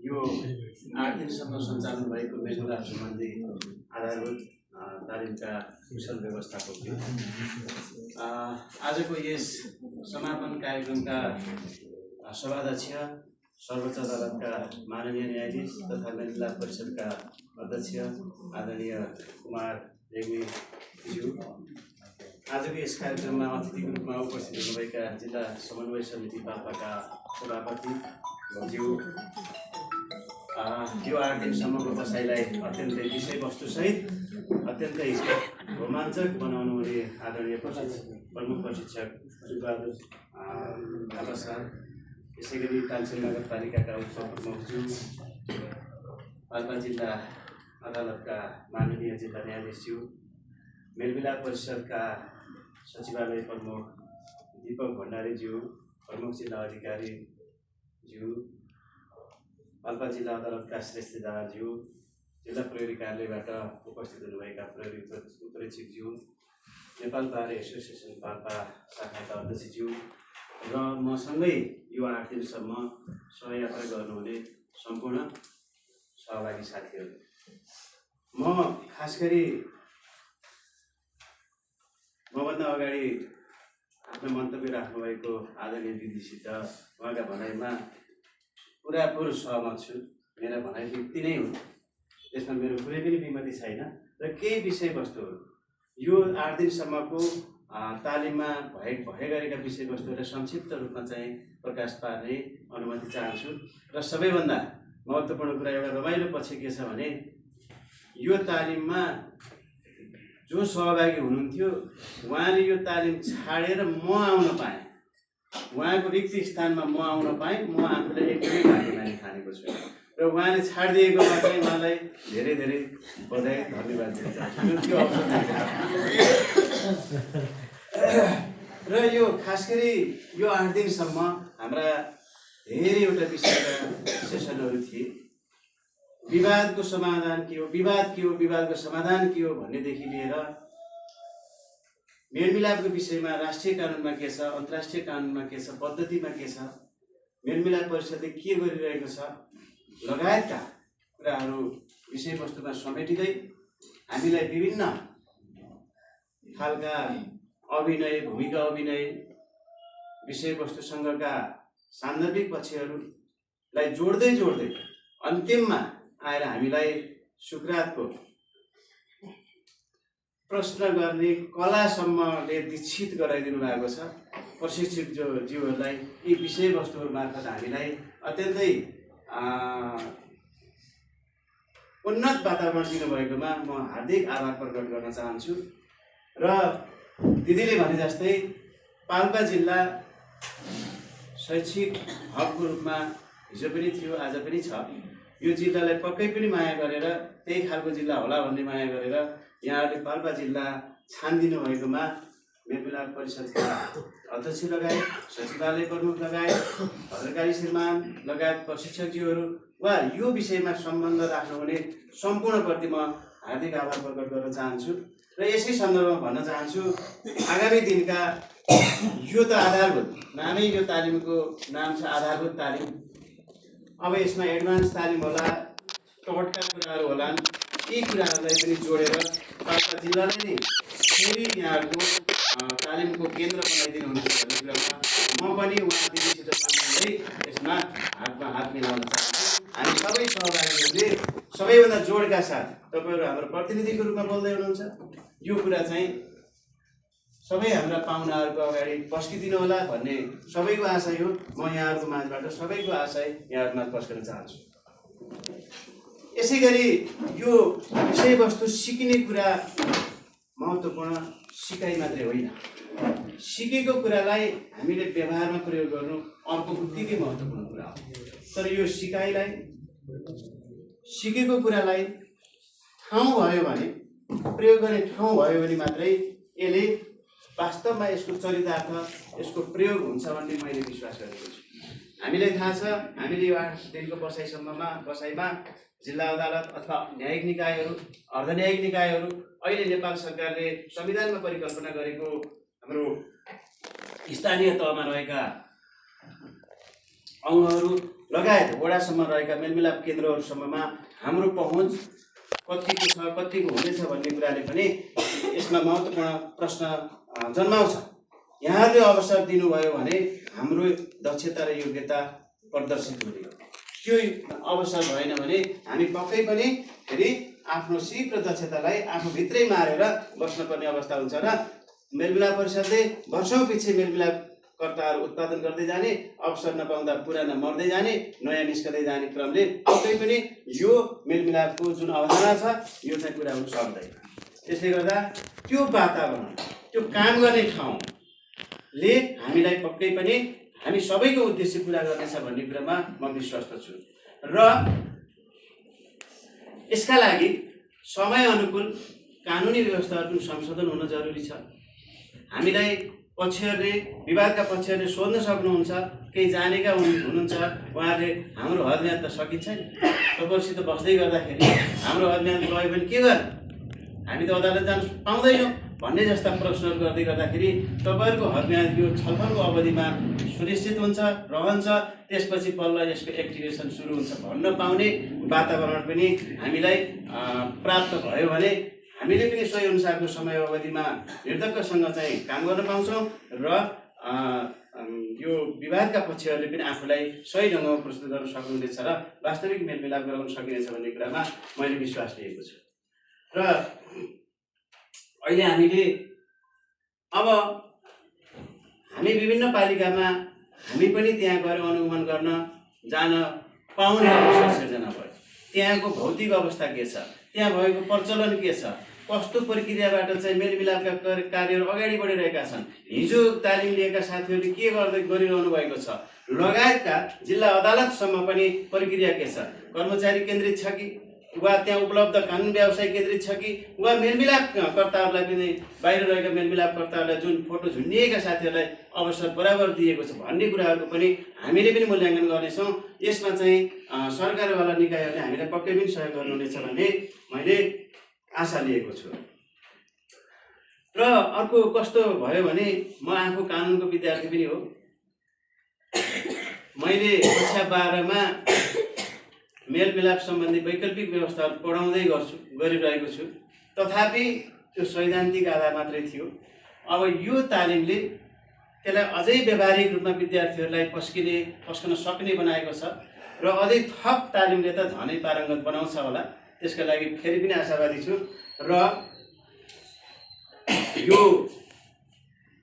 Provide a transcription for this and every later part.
यो 8 दिनसम्म सञ्चालन भएको मेलमिलाप सम्बन्धी आधारभूत तालिमका कुशल व्यवस्थापक थियो। आजको यस समापन कार्यक्रमका सभाध्यक्ष, सर्वोच्च अदालतका माननीय न्यायाधीश तथा मेलमिलाप परिषदका अध्यक्ष आदरणीय कुमार रेग्मीज्यू, आजको यस कार्यक्रममा अतिथिको रूपमा उपस्थित हुनुभएका जिल्ला समन्वय समिति पाल्पाका सभापति ज्यू, यो 8 दिनसम्मको बसाइलाई अत्यन्तै विषयवस्तुसहित अत्यन्तै रोमाञ्चक बनाउनु हुने आदरणीय प्रमुख प्रशिक्षक सुबहादुर थापा सर, यसै गरी तालचेर नगरपालिकाका उपप्रमुखज्यू, पाल्पा जिल्ला अदालतका माननीय जिल्ला न्यायाधीशज्यू, मेलमिलाप परिषदका सचिवालय प्रमुख दीपक भण्डारीज्यू, प्रमुख जिल्ला अधिकारीज्यू, पाल्पा जिल्ला अदालतका श्रेष्ठदारज्यू, जिल्ला प्रहरी कार्यालयबाट उपस्थित हुनुभएका प्रहरी उपरीक्षकज्यू, नेपाल बार एसोसिएसन पाल्पा शाखाका अध्यक्षज्यू र मसँगै यो 8 दिनसम्म सहयात्रा गर्नुहुने सम्पूर्ण सहभागी साथीहरू, म खास गरी मभन्दा अगाडि आफ्नो मन्तव्य राख्नुभएको आदरणीय दिदीसित उहाँका भनाइमा पुरापुर सहमत छु। मेरा भनाइ त्यति नै हुन्, त्यसमा मेरो कुनै पनि विमति छैन र केही विषयवस्तुहरू यो 8 दिनसम्मको तालिममा भए गरेका विषयवस्तुहरूलाई संक्षिप्त रूपमा चाहिँ प्रकाश पार्ने अनुमति चाहन्छु। र सबैभन्दा महत्त्वपूर्ण कुरा, एउटा रमाइलो पक्ष के छ भने यो तालिममा जो सहभागी हुनुहुन्थ्यो उहाँले यो तालिम छाडेर म आउन पाएँ, उहाँको रिक्त स्थानमा म आउन पाएँ। म आफूलाई एकदमै भाग्यमानी ठानेको छु र उहाँले छाडिदिएकोमा चाहिँ उहाँलाई धेरै धेरै बधाई धन्यवाद दिन चाहन्छु। त्यो अवसर र यो खास गरी यो 8 दिनसम्म हाम्रा धेरैवटा विषयका सेसनहरू थिए। विवादको समाधान के हो, विवाद के हो, विवादको समाधान के हो भन्नेदेखि लिएर मेलमिलापको विषयमा राष्ट्रिय कानुनमा के छ, अन्तर्राष्ट्रिय कानुनमा के छ, पद्धतिमा के छ, मेलमिलाप परिषदले के गरिरहेको छ लगायतका कुराहरू विषयवस्तुमा समेटिँदै हामीलाई विभिन्न खालका अभिनय, भूमिका अभिनय, विषयवस्तुसँगका सान्दर्भिक पक्षहरूलाई जोड्दै जोड्दै अन्तिममा आएर हामीलाई सुकरातको प्रश्न गर्ने कलासम्मले दीक्षित गराइदिनु भएको छ। प्रशिक्षक ज्यूहरूलाई यी विषयवस्तुहरू मार्फत हामीलाई अत्यन्तै उन्नत वातावरण दिनुभएकोमा म हार्दिक आभार प्रकट गर्न चाहन्छु। र दिदीले भने जस्तै पाल्पा जिल्ला शैक्षिक हबको रूपमा हिजो पनि थियो, आज पनि छ। यो जिल्लालाई पक्कै पनि माया गरेर, त्यही खालको जिल्ला होला भन्ने माया गरेर यहाँहरूले पाल्पा जिल्ला छानिदिनु भएकोमा मेलमिलाप परिषदका अध्यक्ष लगायत, सचिवालय प्रमुख लगायत, पत्रकारी श्रीमान लगायत प्रशिक्षकज्यूहरू वा यो विषयमा सम्बन्ध राख्नुहुने सम्पूर्णप्रति म हार्दिक आभार प्रकट गर्न चाहन्छु। र यसै सन्दर्भमा भन्न चाहन्छु, आगामी दिनका यो त आधारभूत नामै, यो तालिमको नाम छ आधारभूत तालिम। अब यसमा एडभान्स तालिम होला, टोटका कुराहरू होलान्। यी कुराहरूलाई पनि जोडेर पाल्पा जिल्लालाई नै फेरि यहाँहरूको तालिमको केन्द्र बनाइदिनु हुन्छ भन्ने कुरामा म पनि उहाँ दिदीसित सम्बन्धै यसमा हातमा हात मिलाउन चाहन्छु। हामी सबै सहभागीहरूले सबैभन्दा जोडका साथ, तपाईँहरू हाम्रो प्रतिनिधिको रूपमा बोल्दै हुनुहुन्छ, यो कुरा चाहिँ सबै हाम्रा पाहुनाहरूको अगाडि पस्किदिनु होला भन्ने सबैको आशय हो। म यहाँहरूको माझबाट सबैको आशय यहाँहरूमा पस्कन चाहन्छु। यसै गरी यो विषयवस्तु सिकिने कुरा महत्त्वपूर्ण, सिकाइ मात्रै होइन, सिकेको कुरालाई हामीले व्यवहारमा प्रयोग गर्नु अर्को उत्तिकै महत्त्वपूर्ण कुरा हो। तर यो सिकाइलाई, सिकेको कुरालाई ठाउँ भयो भने, प्रयोग गर्ने ठाउँ भयो भने मात्रै यसले वास्तवमा यसको चरितार्थ, यसको प्रयोग हुन्छ भन्ने मैले विश्वास गरेको छु। हामीलाई थाहा छ, हामीले यो 8 दिनको बसाइमा जिल्ला अदालत अथवा न्यायिक निकायहरू, अर्धन्यायिक निकायहरू, अहिले नेपाल सरकारले संविधानमा परिकल्पना गरेको हाम्रो स्थानीय तहमा रहेका अङ्गहरू लगायत वडासम्म रहेका मेलमिलाप केन्द्रहरूसम्ममा हाम्रो पहुँच कतिको छ, कतिको हुनेछ भन्ने कुराले पनि यसमा महत्त्वपूर्ण प्रश्न जन्माउँछ। यहाँले अवसर दिनुभयो भने हाम्रो दक्षता र योग्यता प्रदर्शित हुने हो। त्यो अवसर भएन भने हामी पक्कै पनि फेरि आफ्नो सिप र दक्षतालाई आफू भित्रै मारेर बस्नुपर्ने अवस्था हुन्छ र मेलमिलाप परिषदले वर्षौँ पछि मेलमिलापकर्ताहरू उत्पादन गर्दै जाने, अवसर नपाउँदा पुराना मर्दै जाने, नयाँ निस्कँदै जाने क्रमले पक्कै पनि यो मेलमिलापको जुन अवधारणा छ यो चाहिँ कुरा हुन सक्दैन। त्यसले गर्दा त्यो वातावरण, त्यो काम गर्ने ठाउँले हामीलाई पक्कै पनि हामी सबैको उद्देश्य पुरा गर्नेछ भन्ने कुरामा म विश्वस्त छु र यसका लागि समय अनुकूल कानुनी व्यवस्थाहरू संशोधन हुन जरुरी छ। हामीलाई पक्षहरूले, विवादका पक्षहरूले सोध्न सक्नुहुन्छ, केही जानेका हुनुहुन्छ, उहाँहरूले हाम्रो हदम्याद त सकिन्छ नि, तपाईँहरूसित बस्दै गर्दाखेरि हाम्रो हदम्याद गयो भने के गर्ने, हामी त अदालत जान पाउँदैनौँ भन्ने जस्ता प्रश्नहरू गर्दै गर्दाखेरि तपाईँहरूको हदम्याद यो छलफलको अवधिमा सुनिश्चित हुन्छ, रहन्छ, त्यसपछि बल्ल यसको एक्टिभेसन सुरु हुन्छ भन्न पाउने वातावरण पनि हामीलाई प्राप्त भयो भने हामीले पनि सोही अनुसारको समय अवधिमा निर्धक्कसँग चाहिँ काम गर्न पाउँछौँ र यो विवादका पक्षहरूले पनि आफूलाई सही ढङ्गमा प्रस्तुत गर्न सक्नुहुनेछ र वास्तविक मेलमिलाप गराउन सकिनेछ भन्ने कुरामा मैले विश्वास लिएको छु। र अहिले हामीले अब हामी विभिन्न पालिकामा हामी पनि त्यहाँ गएर अनुगमन गर्न जान पाउने अवसर सिर्जना भयो। त्यहाँको भौतिक अवस्था के छ, त्यहाँ भएको प्रचलन के छ, कस्तो प्रक्रियाबाट चाहिँ मेलमिलापका कार्यहरू अगाडि बढिरहेका छन्, हिजो तालिम लिएका साथीहरूले के गरिरहनु भएको छ, लगायतका जिल्ला अदालतसम्म पनि प्रक्रिया के छ, कर्मचारी केन्द्रित छ कि वा त्यहाँ उपलब्ध कानुन व्यवसाय केन्द्रित छ कि वा मेलमिलापकर्ताहरूलाई पनि बाहिर रहेका मेलमिलापकर्ताहरूलाई जुन फोटो झुन्डिएका साथीहरूलाई अवसर बराबर दिएको छ भन्ने कुराहरूको पनि हामीले पनि मूल्याङ्कन गर्नेछौँ। यसमा चाहिँ सरकारवाला निकायहरूले हामीलाई पक्कै पनि सहयोग गर्नुहुनेछ भन्ने मैले आशा लिएको छु। र अर्को कस्तो भयो भने म आफू कानुनको विद्यार्थी पनि हो। मैले कक्षा 12मा मेलमिलाप सम्बन्धी वैकल्पिक व्यवस्थाहरू पढाउँदै गरिरहेको छु। तथापि त्यो सैद्धान्तिक आधार मात्रै थियो। अब यो तालिमले त्यसलाई अझै व्यावहारिक रूपमा विद्यार्थीहरूलाई पस्कन सक्ने बनाएको छ र अझै थप तालिमले त झनै पारङ्गत बनाउँछ होला। त्यसका लागि फेरि पनि आशावादी छु र यो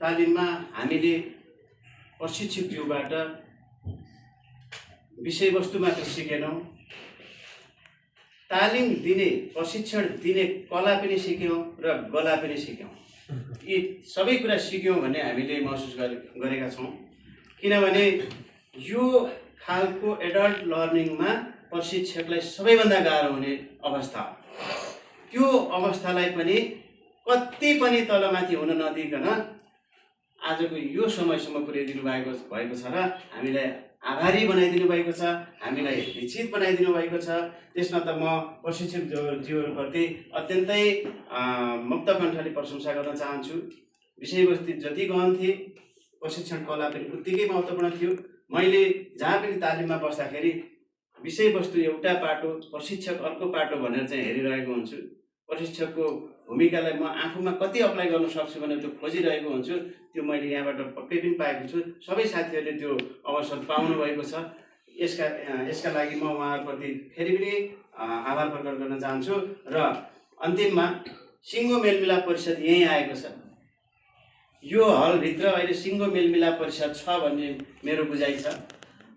तालिममा हामीले प्रशिक्षकज्यूबाट विषयवस्तु मात्र सिकेनौँ, तालिम दिने, प्रशिक्षण दिने कला पनि सिक्यौँ र गला पनि सिक्यौँ। यी सबै कुरा सिक्यौँ भन्ने हामीले महसुस गरेका छौँ। किनभने यो खालको एडल्ट लर्निङमा प्रशिक्षकलाई सबैभन्दा गाह्रो हुने अवस्था, त्यो अवस्थालाई पनि कति पनि तलमाथि हुन नदिकन आजको यो समयसम्म पुर्याइदिनु भएको छ र हामीलाई आभारी बनाइदिनु भएको छ, हामीलाई निश्चित बनाइदिनु भएको छ। त्यसमा त म प्रशिक्षकज्यूहरूप्रति अत्यन्तै मुक्त कण्ठले प्रशंसा गर्न चाहन्छु। विषयवस्तु जति गहन थिए, प्रशिक्षण कला पनि उत्तिकै महत्त्वपूर्ण थियो। मैले जहाँ पनि तालिममा बस्दाखेरि विषयवस्तु एउटा पाटो, प्रशिक्षक अर्को पाटो भनेर चाहिँ हेरिरहेको हुन्छु। प्रशिक्षकको भूमिकालाई म आफूमा कति अप्लाई गर्न सक्छु भनेर त्यो खोजिरहेको हुन्छु। त्यो मैले यहाँबाट पक्कै पनि पाएको छु। सबै साथीहरूले त्यो अवसर पाउनु भएको छ। यसका लागि म उहाँहरूप्रति फेरि पनि आभार प्रकट गर्न चाहन्छु। र अन्तिममा सिङ्गो मेलमिलाप परिषद यहीँ आएको छ। यो हलभित्र अहिले सिङ्गो मेलमिलाप परिषद छ भन्ने मेरो बुझाइ छ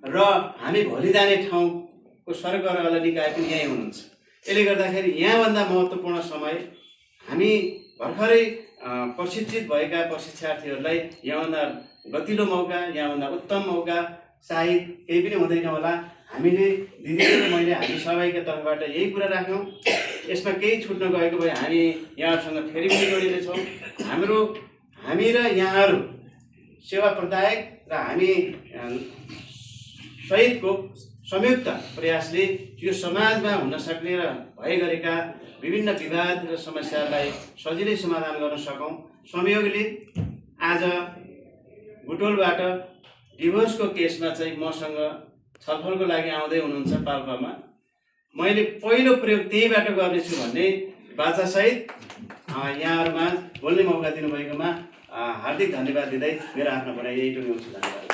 र हामी भोलि जाने ठाउँको सरकारवाला निकाय पनि यहीँ हुनुहुन्छ। यसले गर्दाखेरि यहाँभन्दा महत्त्वपूर्ण समय हामी भर्खरै प्रशिक्षित भएका प्रशिक्षार्थीहरूलाई यहाँभन्दा गतिलो मौका, यहाँभन्दा उत्तम मौका सायद केही पनि हुँदैन होला। हामीले दिदी र मैले हामी सबैका तर्फबाट यही कुरा राख्यौँ। यसमा केही छुट्न गएको भए हामी यहाँहरूसँग फेरि पनि जोडिनेछौँ। हामी र यहाँहरू सेवा प्रदायक र हामी सहितको संयुक्त प्रयासले यो समाजमा हुन सक्ने र भए गरेका विभिन्न विवाद र समस्याहरूलाई सजिलै समाधान गर्न सकौँ। संयोगले आज बुटोलबाट डिभोर्सको केसमा चाहिँ मसँग छलफलको लागि आउँदै हुनुहुन्छ पाल्पामा। मैले पहिलो प्रयोग त्यहीबाट गर्नेछु भन्ने बाचासहित यहाँहरूमा बोल्ने मौका दिनुभएकोमा हार्दिक धन्यवाद दिँदै मेरो आफ्नो भनाइ यही टुङ्ग्याउँछु। धन्यवाद।